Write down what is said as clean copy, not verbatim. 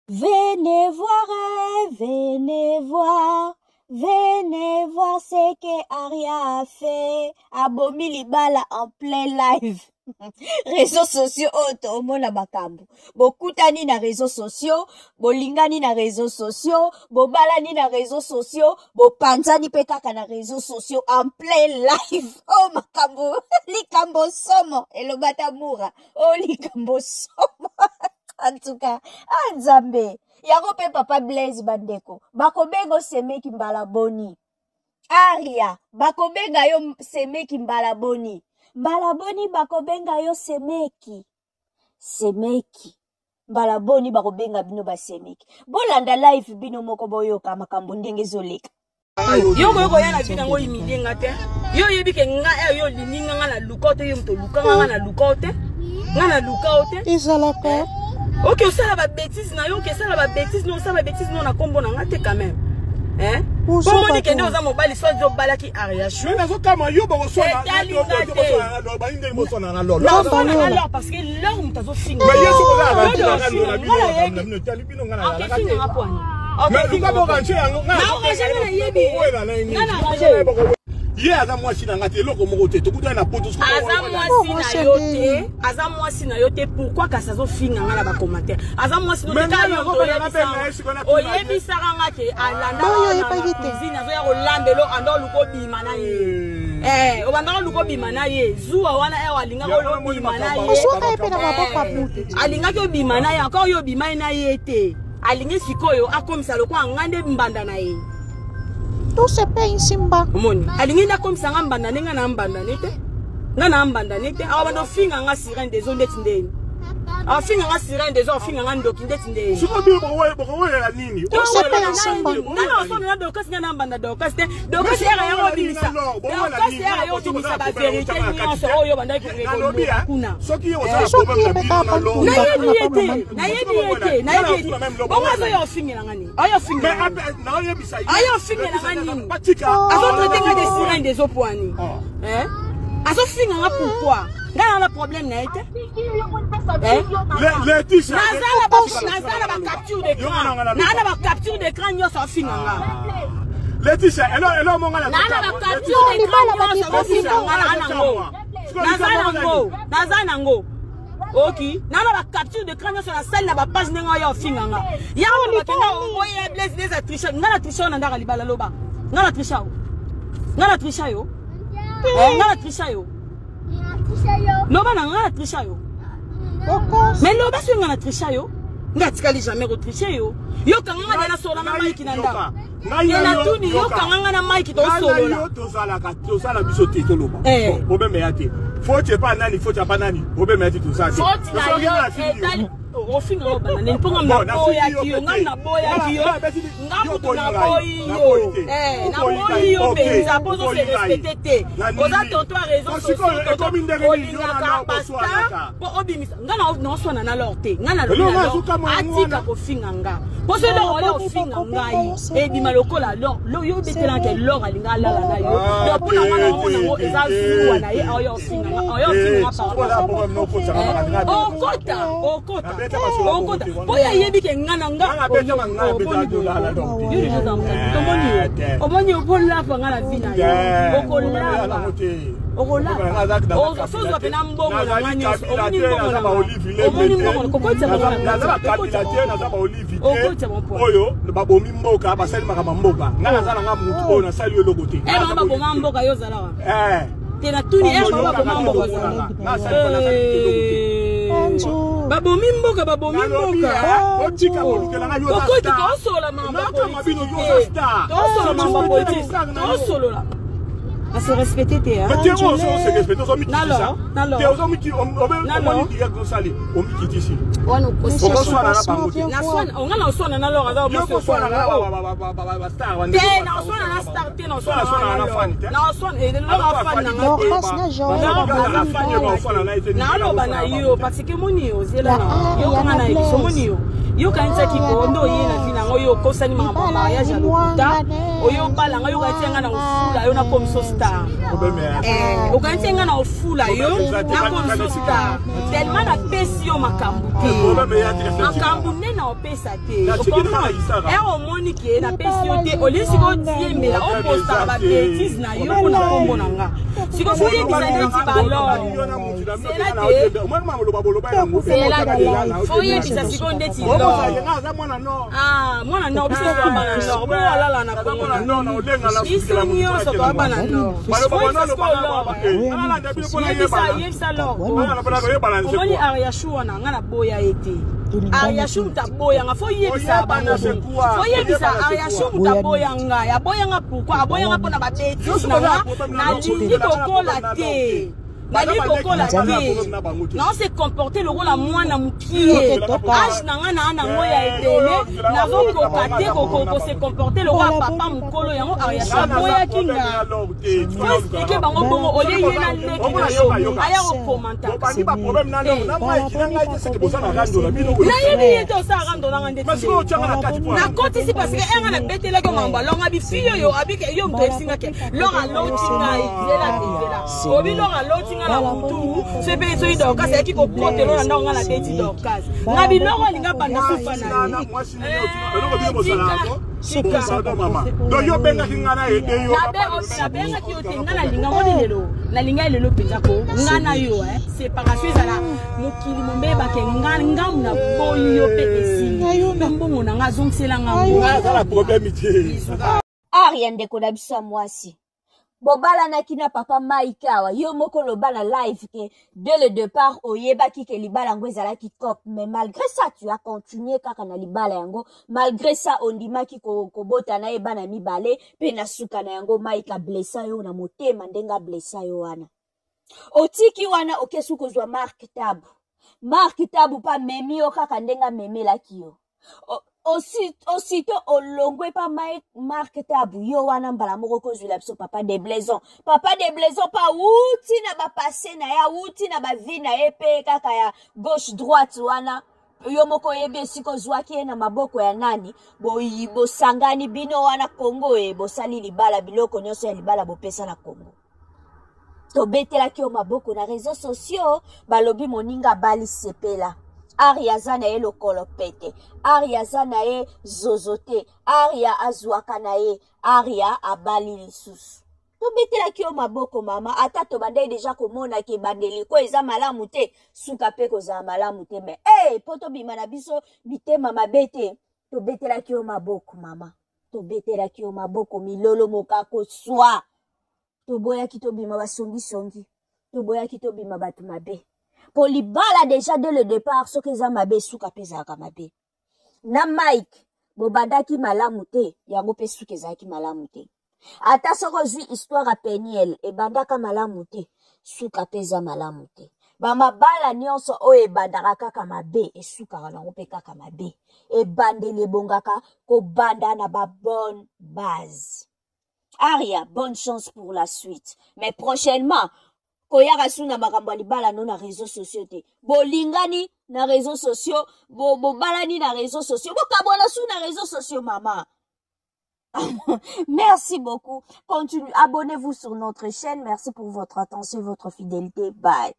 Venez voir, venez voir, venez voir ce que Aria a fait. Abomi libala en plein live. Réseaux sociaux oyo toomona makambo. Bokutani na réseaux sociaux, bolingani na réseaux sociaux, bobalani na réseaux sociaux, bopanzani pe kaka na réseaux sociaux en plein live. Oh makambo, likambo somo, elobata mura. Oh likambo somo. En tout cas, ah Nzambe, yango pe papa Blaise bandeko, bakobenga semeki mbala boni. Aria, bakobenga yo semeki mbala boni. Mbala boni bakobenga yo semeki. Semeki. Mbala boni bakobenga bino basemeki. Bolanda live bino moko boyoka makambo ndenge ezoleka. Yo okoki koya na vie nango humilie nga te. Yo oyebi ke nga eh, yo olingi nga nga na luka te, yo moto oluka nga nga na luka te. Nga na luka te. Ezalaka. Eh? Oke osala ba bêtises na yo, oke osala ba bêtises no, osala ba bêtises no na kombo na nga te quand même. Hein? Pomoni kende oza mobali soit obalaki Ariachou. Mais nazokama yo bokoswana Etali nga te. bani ndenge boswana na lolo. Nazoswana na l'or parce que l'or moto azofinga. Mais ye soki oza na bino na bino na bino etali bino nga na lalaka te. Nga pwani. Mais luka bo ranger yango nga. Na ranger nga nayebi. Nga na ranger. Ye aza mwasi na nga te eloko moko te tokutani na poto. Aza mwasi na yo te. Aza mwasi na yo te pourquoi kasi azofinga nga na ba commentaire. Aza mwasi na yo te. Oyebisaka nga ke alanda na cuisine azoya kolambelo ando luka obima na ye. Eh, obandaka luka obima na ye zuwa wana ewa alingaki obima na ye oswaka ye mpe na maboko ya mutu alingaki obima na ye encore yo obima ye na ye te alingi sikoyo akomisa lokola nga nde mbanda na ye tout se paye nsimba omoni alingi nde akomisa nga mbanda nde nga na mbanda ne te nga na mbanda ne te awa banda ofinga nga sirene dezo ndeti ndeni afinga nga sirene dezo afinga nga ndoki ndeti ndeni sikoyo bino bokowelela nini tout se paye nsimba nga na osona na dokasi nga na mbanda dokasi te Dorcas yaka yango obimisa. Dorcas yaka yo obimisa ba vérité nyonso oyo bandaki koluka kuna. Soki yo osala problème na bino na lo. Nayebi ye te. Nayebi ye te. Nayebi ye te. Bongo azo yo ofingela nga nini? Ayo ofingela. Mais naoyebisa ye. Ayo ofingela nga nini? Azo traiter nga de sirène des eaux poani. Hein? Azo finga nga pourquoi? Nga na na problème na ye te. Naza na ba capture d'écran. Naza na ba capture d'écran nyonso afinga nga. Leticia, elo elo monga na Naza na ba capture d'écran nyonso afinga nga na nango. Naza nango, naza nango. Oki, naza na ba capture d'écran nyonso nasali na ba page ndenge oyo ofinga nga. Yango bakenda oya Blaise Blaise a triche. Nga na triche na ndaka libala loba. Nga na triche yo. Nga na triche yo. Nga na triche yo. Loba na nga na triche yo. Mais loba soki nga na triche yo. Nga tikali jamais ko triche yo. Yo kanga nga na solola na Mike na ndako. Ngai na tuni yo kanga nga na Mike to solola. Yo tozalaka tozala biso te toloba. Problème ya te. Faute epa nani, faute epa nani. Problème ya te tozala te. Faute na yo etali ofinga ngo bana nini mpo nga naboyaki yo nga naboyaki yo nga kutu naboyi yo eh, naboyi yo mpenza mpo ozose respecte te oza tonto ya raison sociaux olingaka bastar mpo obimisa nga naoswana na lor te nga nalobi na lor atika kofinga nga mpo soki lor oya ofinga ngai ebima lokola lor yo obetelaka ke lor alinga alala na yo donc mpo na nga naomona yango eza zuwa na ye oya ofinga nga oya ofinga nga pardon okota okota okota mpo ye ayebi ke nga na nga omoni yo omoni okolapa nga na vi na yo okolapa okolapa sozwa mpena mbongo na nga nyonso omoni mbongo na omoni mbongo kokotisa naza te naza baolive te oyo babomi mboka basali makambo mboka nga naza na nga mutu oyo nasali yo eloko te baboma mboka yo ozalaka te natuni baboma mboka ozalaka babomi mboka babomi mboka kokoti tosolola makambo tosolola makambo politike tosolola ase respecte te nga na oswana na lor aza te na oswana na star te na oswana na oswana lor afani na nga naloba na yo parce que moni yo ozela na yokanga na yebiso moni yo yokanisaki ko nde oye na vi na nga. nga oyo okosani makambo ya mariage ya lokuta, oyo obala nga, yo okanisi nga na ofula yo nakomiso star. Eh, okanisi nga na ofula yo nakomiso star tellement napesi yo makambo te, makambo nde na opesa te. Ere omoni ke napesi yo te, olie sikoyo otiembela, opostaka babetise na yo mpona nkombo na nga. Sikoyo foyebisa neti balor foyebisa sikoyo ndeti mwana nord, biso toa bana nord, bo alala na kongo, biso nyonso toa bana nord. Yebisa lor, omoni Ariashu wana, nga naboya ye te. Ariashu moto aboyanga, fo yebisa bango, fo yebisa Ariashu moto aboya ngai. Aboyanga pourquoi? Aboyanga mpona babetise na nga. Nalingi kokola te, nalingi kokola te, naose comporte lokola mwana mokie. Age na ngai naa nango ya ebele, nazokoka te kose comporte lokola papa mokolo. Yango Ariashu aboyaki nga. Fo explike bango bongo, olie ye na leki na yo aya kokomantaka. Nayebi ye te, osala rando nanga ndeti nakotisi, parce que enga nabetelaki makambo alonga bifi oyo abike yo moto ayebisingake lor aloti ngai zela te, zela obi lor aloti ngai na butu so mpe soki Dorcas ayaki kokotelo na ndako, ngai nabeti Dorcas nga biloko alinga banda sufa na ye. Donc yo obengaki ngai na ede yo? Nabengaki yo te. Ngai nalinga ngoni lelo, nalinga ye lelo mpenza ko ngai na yo séparation ezala mokili mombeyebake nga ngamu na boyi yo mpe esili mpe mbongo na nga azongisela ngango. Aza problème te. Aria, ndeko na biso ya mwasi, bobalanaki na papa Mike awa. Yo moko loba na live ke dès le départ oyebaki ke libala yango ezalaki cop, mais malgré ça tu as continué kaka na libala yango. Malgré ça ondimaki kobota na ye bana mibale, mpe na suka na yango Mike ablessa yo na motema. Ndenge ablessa yo wana, otiki wana, okesi kozwa Mark Tabu. Mark Tabu mpe amemi yo kaka ndenge amemelaki yo. Aussitôt olongwe pa Mark Tabu, yo wana mbala moko kozwila biso papa de Blaison. Papa de Blaison mpe awuti na bapasse na ye, awuti na bavie na ye mpe kaka ya gauche droite wana. Yo moko oyebi esika ozwaki ye na maboko ya nani. Bosangani bino wana Kongo e, bosali libala, biloko nyonso ya libala bopesa na Kongo. Tobetelaki yo maboko na réseaux sociaux, balobi moninga abali, sepela. Aria aza na ye lokolo pete, Aria aza na ye zozo te, Aria azwaka na ye, Aria abali lisusu. Tobetelaki yo maboko, mama. Ata tobandaki deja komona ke ebandeli ko eza malamu te, suka mpe kozala malamu te, mais hey, mpo tobima na biso mitema mabe te, tobetelaki yo maboko, mama, tobetelaki yo maboko. Milolo mokako swa, toboyaki tobima basongisongi, toboyaki tobima bato mabe, mpo libala deja dès le départ soki eza mabe, suka mpe ezalaka mabe. Na Mike bobandaki malamu te, yango mpe suka ezalaki malamu te. Ata soki ozwi histoire ya Peniel, ebandaka malamu te, suka mpe eza malamu te. Bamabala nyonso oyo ebandaka kaka mabe, esukaka nango mpe kaka mabe. Ebandeli ebongaka kobanda na babonne base. Aria, bonne chance pour la suite, mais prochainement koyaka su na makambo ya libala no na réseaux sociaux te. Bolingani na réseaux sociaux, bobalani na réseaux sociaux, bokabwana su na réseaux sociaux, mama. Merci beaucoup. Continue. Abonnez-vous sur notre chaîne. Merci pour votre attention et votre fidélité. Bye.